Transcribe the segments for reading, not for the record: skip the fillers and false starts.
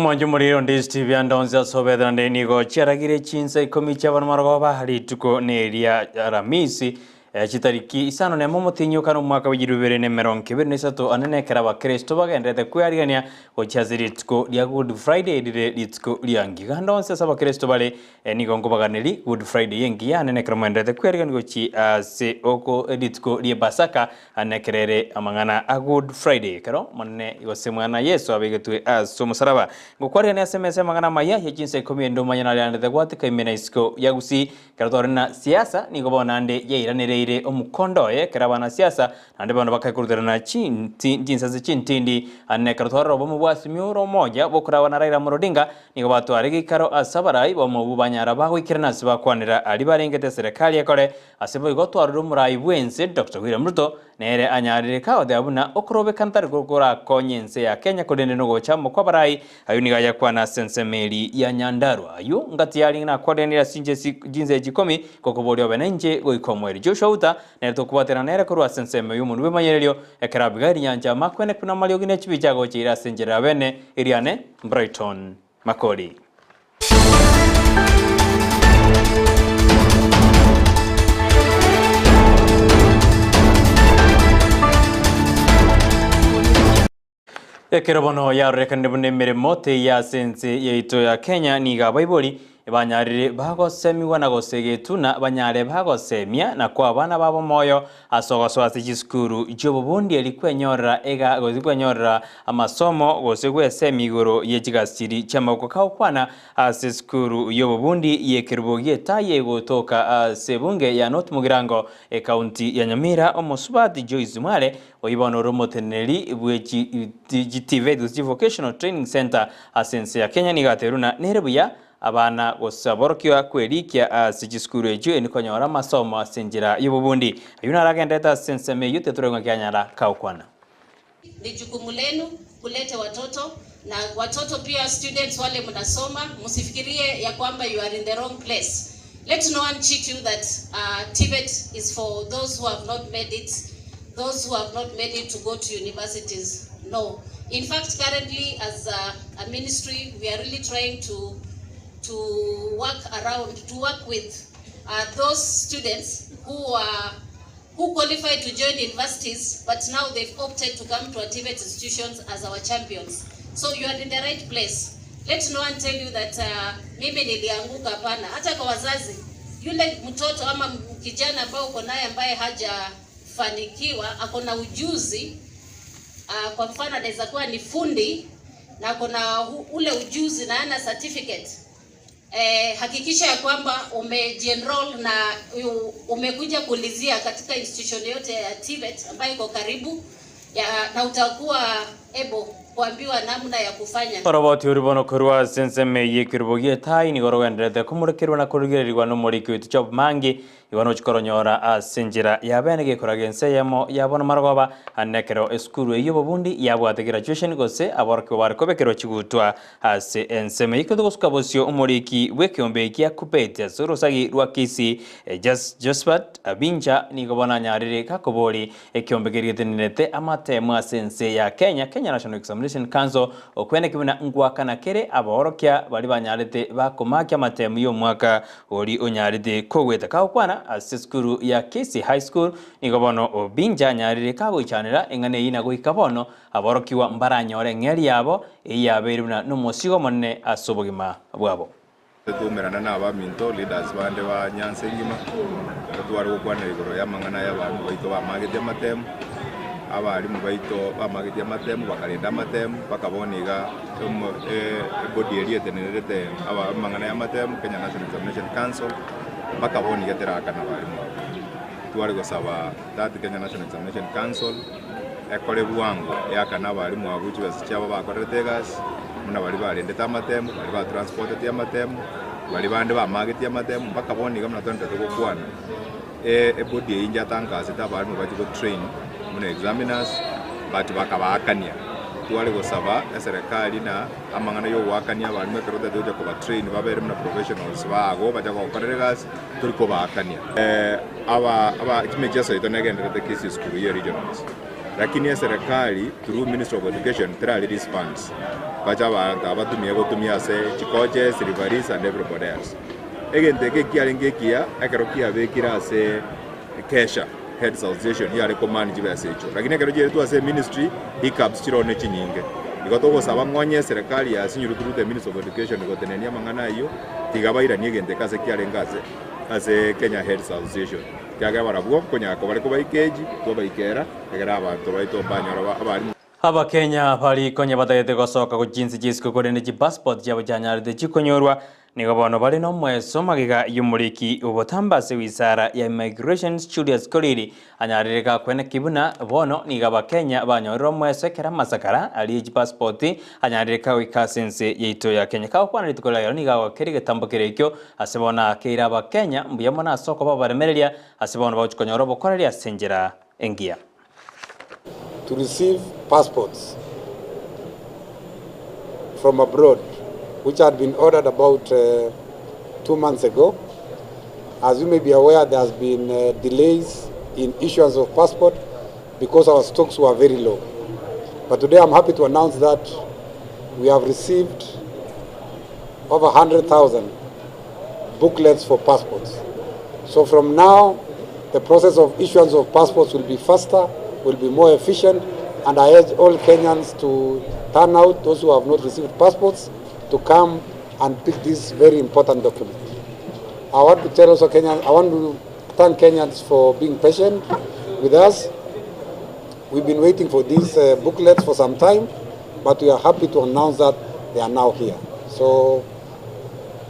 Omonche omorero onde Steve Andonzi ase obete naende nigo chiaragire chinsa ikomi chiabana marogoba rituko neria Aramisi chitariki isano nemo omotienyi okane omwaka bwe chilifu ibere na emerongo ebere na isato ane nekero abakristo bagenderete kwearigania gochia ase rituko ria Good Friday rire rituko ria ngiga. Ande onsi ase abakristo bare nigo nkobaganeri Good Friday engiya ane nekero moenderete kwearigania gochia ase oko rituko rie Pasaka Ane ekero ere amang'ana a Good Friday, ekero Omonene gose Mwana Yeso abegetwe ase omosaraba. Ngokwarigania ase emesa y'amang'ana amaya ye chinsa ikomi ende omanye narianete gwatika ime na isiko ya Gusii. Ekero tore na siasa nigo bono naende yairanereire omokondo oye ekero abanasiasa naende bono bakaikuruterana chinti chinsase chintindi. Ane ekero twarora obomo bwa Azimio la Umoja bokoragwa na Raila Amolo Odinga nigo batware geikaro ase abarai bomo obwo banyara bagoikerana ase bakwanera aria barengete eserekari ekore Ase boigo twarorire omorai bw'ense Doctor William Ruto nere anyarire kagoteba buna okorobekana tari korakonye ense ya Kenya korende nogocha amo kw'abarai ayio nigo ayakwana ase ensemo eri ya Nyandarua. Ayio ngati yarenge nakwaneranire ase chinse echi ikomi gokoboria obe nainche goika omoerio. Joshua Uta nere tokobwaterana nere korwa ase ensemo y'omonwa bw'emanyererio ekero Abigaili Nyanchama akwene buna amariogi ne chibicha agocheire ase enchera ya bene eriane Brighton Makori. Ekero bono yarorekanire buna emeremo teiyo ase ense yaito ya Kenya, nigo abaibori banyarire bagosemigwa na gosegetwa na banyare bagosemia na koa abana babo moyo Ase ogosoa ase chisukuru chi'obobundi eri kwenyorera ega gose kwenyorera amasomo gose gwesemi igoro ye chigasiri chi'amaboko kagokwana ase esukuru y'obobundi y'ekerubo gi'etai egotoka ase ebunge ya North Mugirango ekaunti ya Nyamira omosubati Joyce Mwale oyio bono ore omoteneneri bwe chi TVET gose chi Vocational Training Centre ase ense ya Kenya nigo atebirie buna nere buya Abana gose aborokigwa kwerikia ase chisukuru echio erio konyora amasomo ase enchera y'obobundi. Ayio naro agenderete ase ensemo eyio tetoreng'wa ng'a kianyara kagokwana. Ni jukumu lenu kulete watoto na watoto pia students wale mnasoma msifikirie ya kwamba you are in the wrong place let no one cheat you that uh, TVET is for those who have not made it those who have not made it to go to universities no in fact currently as a, a ministry we are really trying to to work around to work with uh, those students who are who qualified to join universities but now they've opted to come to our TVET institutions as our champions so you are in the right place let no one tell you that uh, mimi nilianguka hapana hata kwa wazazi yule mtoto ama kijana ambao uko naye ambaye hajafanikiwa ako na ujuzi uh, kwa mfano anaweza kuwa ni fundi na ako na ule ujuzi na ana certificate eh, hakikisha ya kwamba umejienroll na umekuja kuulizia katika institution yote ya TVET ambayo iko karibu ya, na utakuwa able kuambiwa namna ya kufanya. Oroboti oria bono korwa ase ensemo eyio ekerubo gi'etai nigo rogendererete komorekerwa na korigererigwa nomoriki oito Job Mangi Igo nochia koronyora ase enchera ya bene gekoraga ense eyemo ya bono marogoba, ande ekero esukuru eyio y'obobundi yabwate graduation gose aborokigwa bare kobekerwa chigutwa ase ensemo eyio. Ekero togosuka bosio omoriki bw'ekeombe gia Kuppet ase orosagi rwa Kisii Josphat Abincha nigo bono anyarire gakobori ekeombe keria getenenerete amatemo ase ense ya Kenya, Kenya National Examination Council, okweneki buna ngwakana kere aborokia baria banyarete bakomakia amatemo y'omwaka Oria onyarete kogweta kagokwana ase esukuru ya Kisii High School nigo bono Obinja anyarire kagoichanera eng'ana eyio na goika bono aborokigwa mbaranyore eng'eria yabo eyio yabeire buna nomosigo omonene ase obogima bwabo. Twaumerana na abaminto, leaders, bande ba Nyanza engima, totware gokwanera igoro y'amang'ana y'abalimu baito bamagetie amatemu, abalimu baito bamagetie amatemu bakarenda amatemu mpaka bono iga. Ebodi eria etenenerete amang'ana y'amatemu, Kenya National Examination Council, mpaka bono iga terakana abalimu abwo. Tware gosaba that Kenya National Examination Council ekore bwango eakane abalimu abwo chibesa chiabo bakorerete egasi, buna baria barendete amatemu, baria batransporteti amatemu, baria bande bamagetie amatemu, mpaka bono iga buna toenderete gokwana, ebodi eyio inche atangasete abalimu bachie gotrain buna examiners but bakabaakania. Tware gosaba eserekari na amang'ana yogoakania abalimu ekero totagete gocha kobatrain babere buna professionals bago bacha gokorera egasi tori kobaakania. Aba aba chimicheso yaito negendererete Kisii School ye regionals. Lakini eserekari through Ministry of Education tera release funds bache abanto aba batumie gotumia ase chicoaches, referees and everybody else. Egento eke ekiarenge ekiya ekero kiabekire ase Kesha Heads Association yare komanage chibesa echio, lakini ekero chiaretwe ase eministry hiccups chiroo ne chinyinge. Igo togosaba ng'onye eserekari yasinyirwe through the Ministry of Education gotenenia amang'ana ayio, tiga bairanie egento eke ase kiarenge ase ase Kenya Heads Association. Ekiagera barabwo nkonyara kobare kobaika eji, twabaikera, egere abanto baito mbanyora abarimu. Abakenya baria konya batagete gosoka gochia chinse chi'isiko korende chipassport chiabo chianyarete chikonyorwa, nigo bono bare nomoeso magega y'omoriki obotambe ase wizara ya Immigrations Julius Korir anyarire gakweneki buna bono nigo Abakenya banyorire omoeso ekero amasakara aria echipassport anyarire kagoika ase ense yaito ya Kenya. Kagokwana rituko ria rero nigo agokeria egetambo keria ekio ase bono akeire Abakenya mbuya mono ase okoba abaremereria ase bono bagochia konyora obokoreri ase enchera engiya. To receive passports from abroad which had been ordered about 2 months ago. As you may be aware, there has been delays in issuance of passport because our stocks were very low. But today I'm happy to announce that we have received over 100,000 booklets for passports. So from now, the process of issuance of passports will be faster, will be more efficient, and I urge all Kenyans to turn out, those who have not received passports, to come and pick this very important document. I want to tell also Kenyans, I want to thank Kenyans for being patient with us. We've been waiting for these booklets for some time, but we are happy to announce that they are now here. So,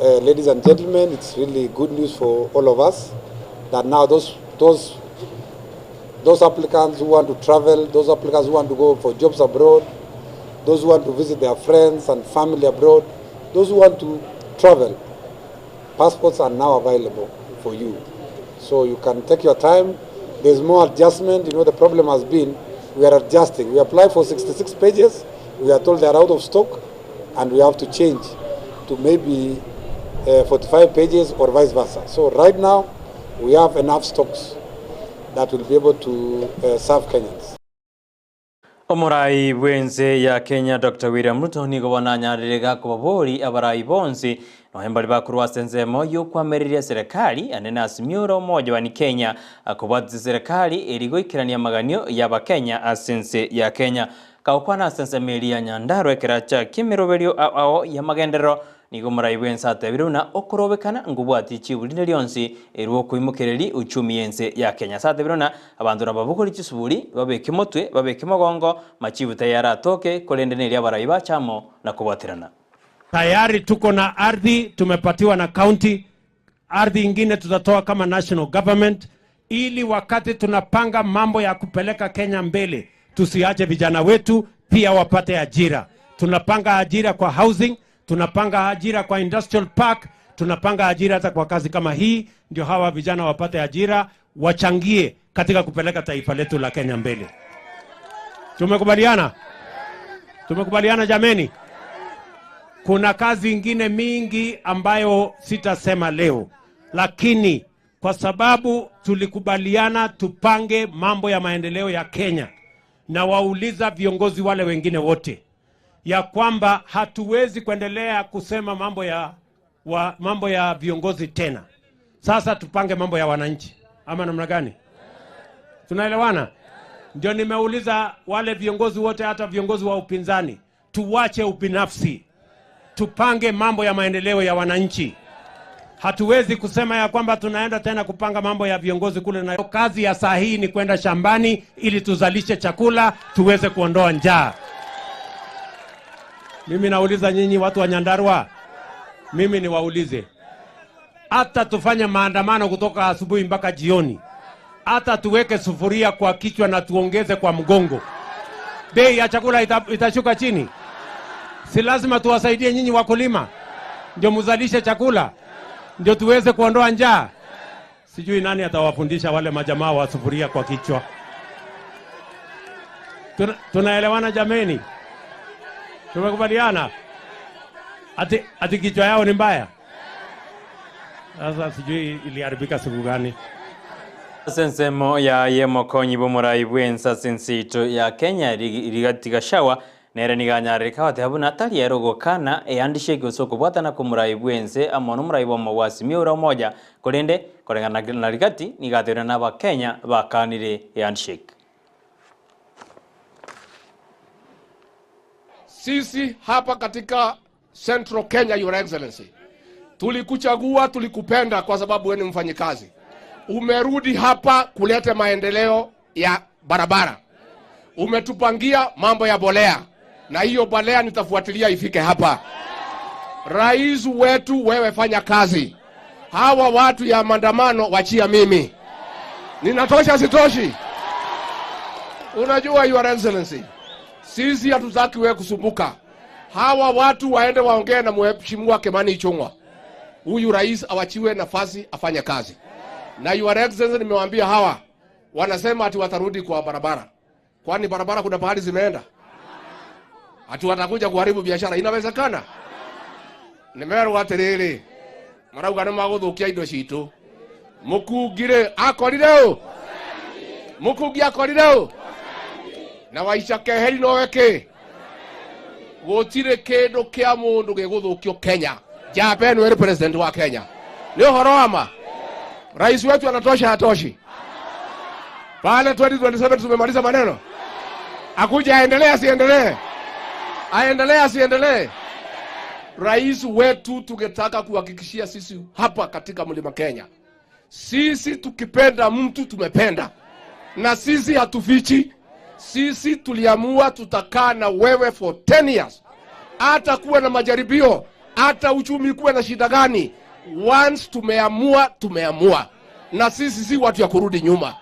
ladies and gentlemen, it's really good news for all of us that now those applicants who want to travel, those applicants who want to go for jobs abroad, those who want to visit their friends and family abroad, those who want to travel, passports are now available for you. So you can take your time. There's more adjustment. The problem has been we are adjusting. We apply for 66 pages. We are told they are out of stock, and we have to change to maybe 45 pages or vice versa. So right now, we have enough stocks that will be able to serve Kenyans. Omorai bwense ya Kenya Dr. William Ruto nigo bonanyarire gakobabori abarai bonsi noe mbari bakorwa ase ensemo yokwamereria serikali anene Azimio Umoja wa Kenya akobwatisia serikali erigoikerania amaganio y'Abakenya ase ense ya Kenya. Kagokwana ase ensemo eria ya Nyandarua ekeracha ki'emeroberio ao ya magenderero nigo omorai bwense atebire buna okorobekana ngobwatie chiburi rionsi erwo okoimokereri uchumi yense ya Kenya. Ase atebire buna abanto nababogori chisuburi babeke motwe babeke mogongo machibu tayari korende neri abarai bachamo na kobwaterana. Tayari tuko na ardhi tumepatiwa na county, ardhi ingine tutatoa kama national government, ili wakati tunapanga mambo ya kupeleka Kenya mbele, tusiache vijana wetu pia wapate ajira. Tunapanga ajira kwa housing, tunapanga ajira kwa industrial park, tunapanga ajira hata kwa kazi kama hii, ndio hawa vijana wapate ajira, wachangie katika kupeleka taifa letu la Kenya mbele. Tumekubaliana? Tumekubaliana jameni? Kuna kazi ingine mingi ambayo sitasema leo, lakini kwa sababu tulikubaliana tupange mambo ya maendeleo ya Kenya, na wauliza viongozi wale wengine wote ya kwamba hatuwezi kuendelea kusema mambo ya viongozi tena. Sasa tupange mambo ya wananchi, ama namna gani? Tunaelewana? Ndio nimeuliza wale viongozi wote, hata viongozi wa upinzani, tuwache ubinafsi, tupange mambo ya maendeleo ya wananchi. Hatuwezi kusema ya kwamba tunaenda tena kupanga mambo ya viongozi kule, na kazi ya saa hii ni kwenda shambani ili tuzalishe chakula tuweze kuondoa njaa. Mimi nauliza nyinyi watu wa Nyandarua, mimi niwaulize, hata tufanye maandamano kutoka asubuhi mpaka jioni, hata tuweke sufuria kwa kichwa na tuongeze kwa mgongo, bei ya chakula itashuka chini? Si lazima tuwasaidie nyinyi wakulima ndio muzalishe chakula ndio tuweze kuondoa njaa? Sijui nani atawafundisha wale majamaa wa sufuria kwa kichwa. Tunaelewana jameni? Tumekubaliana ati kichwa yao ni mbaya? Sasa sijui iliharibika siku gani. Ase ensemo yaye omokonyi bw'omorai bw'ense ase ense yaito ya Kenya, Rigathi Gachagua, nere nigo anyarire goteba buna tari ere ogokana ehandshake gose okobwatana kw'omorai bw'ense amo nomorai bw'omo bwa Azimio la Umoja, korende koreng'ana na Rigathi nigo atebirie na Abakenya bakanire ehandshake. Sisi hapa katika Central Kenya, Your Excellency, tulikuchagua, tulikupenda kwa sababu wewe ni mfanyikazi. Umerudi hapa kuleta maendeleo ya barabara, umetupangia mambo ya bolea, na hiyo bolea nitafuatilia ifike hapa. Rais wetu, wewe fanya kazi. Hawa watu ya maandamano wachia mimi. Ninatosha sitoshi? Unajua Your Excellency, sisi hatutaki wewe kusumbuka. Hawa watu waende waongee na mheshimiwa Kimani Ichung'wa. Huyu rais awachiwe nafasi afanye kazi. Na Your Excellency, nimewaambia hawa wanasema ati watarudi kwa barabara. Kwani barabara kuna pahali zimeenda? Ati watakuja kuharibu biashara, inawezekana? Nimerwo atiriri, marauga nĩ magũthũkia indo citũ. Mũkungi rĩ akorire ũ? Mũkungi akorire ũ? Na waica keheri nowe kĩ? Gũtirĩ kĩndũ kĩa mũndũ gĩgũthũkio Kenya. Njamba ĩno ĩrĩ president wa Kenya. Nĩ ũhoro wa ma? Rais wetu anatosha hatoshi? Pale 2027 tumemaliza maneno. Akuja aendelee asiendelee? Aendelee asiendelee? Rais wetu tungetaka kuhakikishia sisi hapa katika Mlima Kenya, sisi tukipenda mtu tumependa, na sisi hatufichi. Sisi tuliamua tutakaa na wewe for 10 years, hata kuwe na majaribio, hata uchumi kuwe na shida gani. Once tumeamua, tumeamua, na sisi si watu ya kurudi nyuma,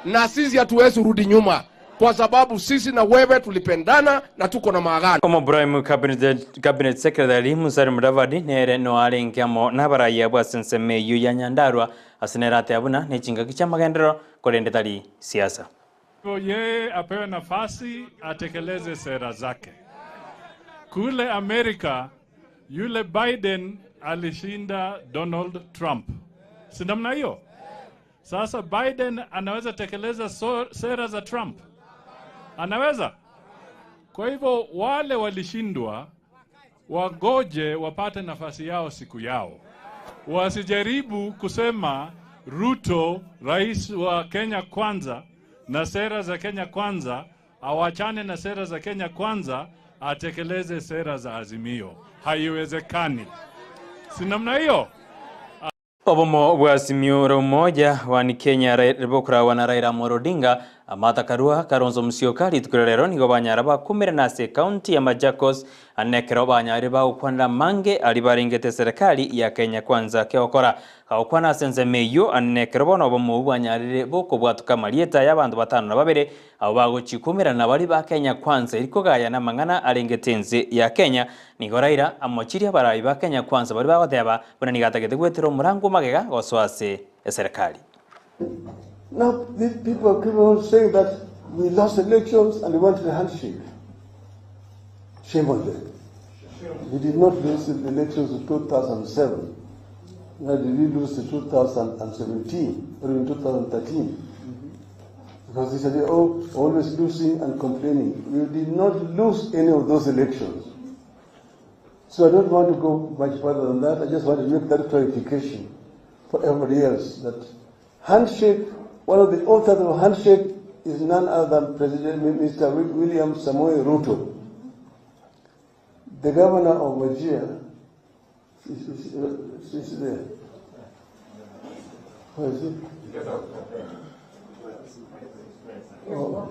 na sisi hatuwezi rudi nyuma kwa sababu sisi na wewe tulipendana na tuko na maagano. Omo Prime Cabinet, Cabinet Secretary Musalia Mudavadi nere no arenge amo n'abaraiya bwa ase ensemo eywo ya Nyandarua ase nere ateba buna nechingaki chi'amagenderero korende tari siasa. Yeye apewe nafasi atekeleze sera zake. Kule Amerika yule Biden alishinda Donald Trump, si namna hiyo? Sasa Biden anaweza tekeleza sera za Trump? Anaweza? Kwa hivyo wale walishindwa wagoje wapate nafasi yao siku yao, wasijaribu kusema Ruto rais wa Kenya Kwanza na sera za Kenya Kwanza, awachane na sera za Kenya Kwanza, atekeleze sera za Azimio. Haiwezekani, si namna hiyo? Obomo bwa Azimio la Umoja wa Kenya bokorawa na Raila Amolo Odinga Martha Karua Kalonzo Musyoka rituko rero nigo banyara bakumerana ase county ya Machakos anekero banyare bagokwanera mange ari barengete serikali ya Kenya Kwanza keokora gagokwana ase ensemo eywo anekero bono obomo obu bwanyarire bokobwatuka marieta ya abanto batano na babere abo bagochikumerana bari ba Kenya Kwanza erikogaya na amang'ana arengete ense ya Kenya nigo Raila amochirie abarai ba Kenya Kwanza bari bagoteba buna nigo atagete gwetera omorango magega gosoa ase eserikali. Now, these people keep on saying that we lost elections and we wanted a handshake. Shame on them. We did not lose the elections in 2007. Nor did we lose in 2017 or in 2013. Because they said, oh, always losing and complaining. We did not lose any of those elections. So I don't want to go much further than that. I just want to make that clarification for everybody else that handshake, one of the authors of handshake is none other than President Mr. William Samoei Ruto. The governor of Wajir is there. Where is he? Oh,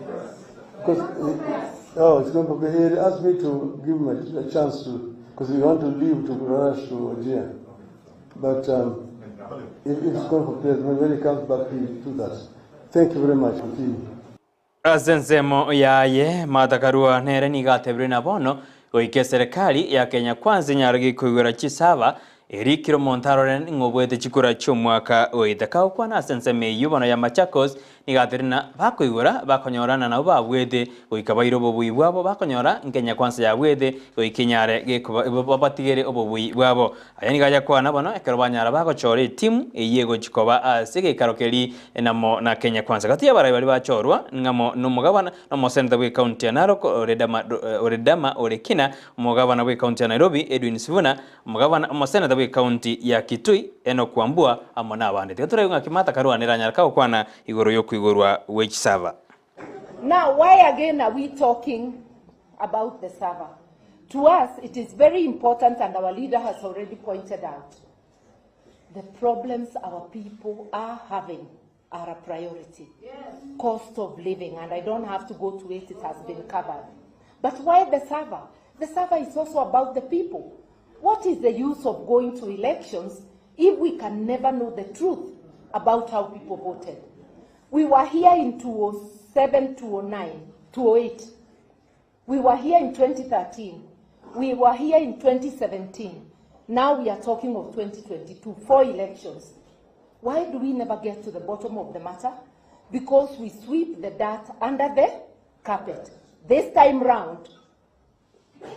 because he, oh, it's going to be, he asked me to give him a chance to, because we want to leave to rush to Wajir. But if it's going for prayer, when he comes back, he will do that. Thank you very much. Continue. Ase ensemo yaye Martha Karua nere nigo atebire na bono goika eserikali ya Kenya Kwanza enyaro gekoigora chisaba erikire omonto arore ng'a obwete chikura chia omwaka oete kagokwana ase ensemo eywo bono ya Machakos Nigo aterire na bakoigora bakonyorana nabwo babuete goika baire obobui bwabo bakonyora nkenya kwansa yabuete goika enyare gekoba babatigere obobui bwabo. Aya nigo ayakwana bono ekero banyara bagochora etimu eyio egochi koba ase egeikaro keria namo na Kenya Kwanza. Gati y'abarai baria bachorwa ng'amo nomogabana na omoseneta bw'ecounty ya Narok Oledama Oledama Olekina, omogabana bw'ecounty ya Nairobi Edwin Sifuna, omogabana omoseneta bw'ecounty ya Kitui Enock Wambua amo nabande. Tiga toraigwe ng'aki Martha Karua nere anyare kagokwana igoro y'okoigorwa gwe chisava. Now, why again are we talking about the server? To us, it is very important, and our leader has already pointed out, the problems our people are having are a priority. Cost of living, and I don't have to go to it, it has been covered. But why the server? The server is also about the people. What is the use of going to elections if we can never know the truth about how people voted? We were here in 2007, 2009, 2008. We were here in 2013. We were here in 2017. Now we are talking of 2022, four elections. Why do we never get to the bottom of the matter? Because we sweep the dirt under the carpet. This time round,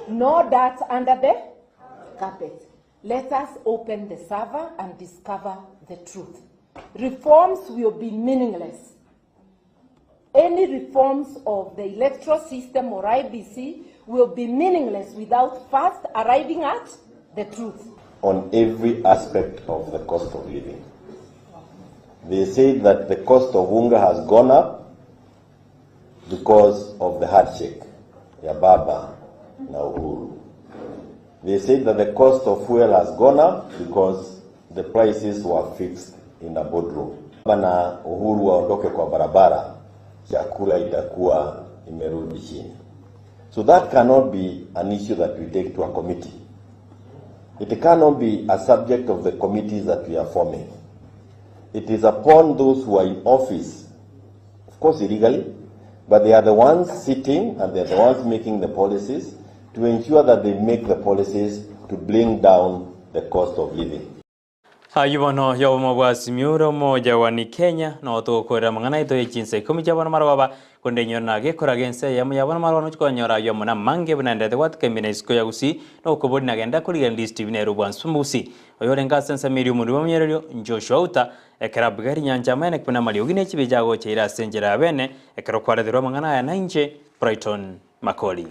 no dirt under the carpet. Let us open the server and discover the truth. Reforms will be meaningless. Any reforms of the electoral system or IBC will be meaningless without first arriving at the truth. on every aspect of the cost of living. They say that the cost of unga has gone up because of the handshake ya Baba na Uhuru. They say that the cost of fuel has gone up because the prices were fixed in a boardroom. Baba na Uhuru waondoke kwa barabara, chakula itakuwa imerudi chini. So that cannot be an issue that we take to a committee. It cannot be a subject of the committees that we are forming. It is upon those who are in office, of course illegally, but they are the ones sitting and they are the ones making the policies to ensure that they make the policies to bring down the cost of living. Ayio bono yobomo bwa Simiyu ore omoja wa ni Kenya, nogo togokorera amang'ana aito ye chinsa ikomi chia bono marogoba, korende inyore nagekora gense eyemo ya bono marogoba nochia konyora ayio amo namange buna endete gwatika ime na isiko ya Gusii, na okoboria nagenda korigia Ndisi TV nere obwansu bw'Omogusii. Oyo orenge ase ensemo eria omorwoti bw'omonyererio, Joshua Outa, ekero Abigaili nyancha amaene buna amariogi ne chibe chiagocha ire ase enchera ya bene, ekero kwareterwe amang'ana aya nainche, Brighton Makori.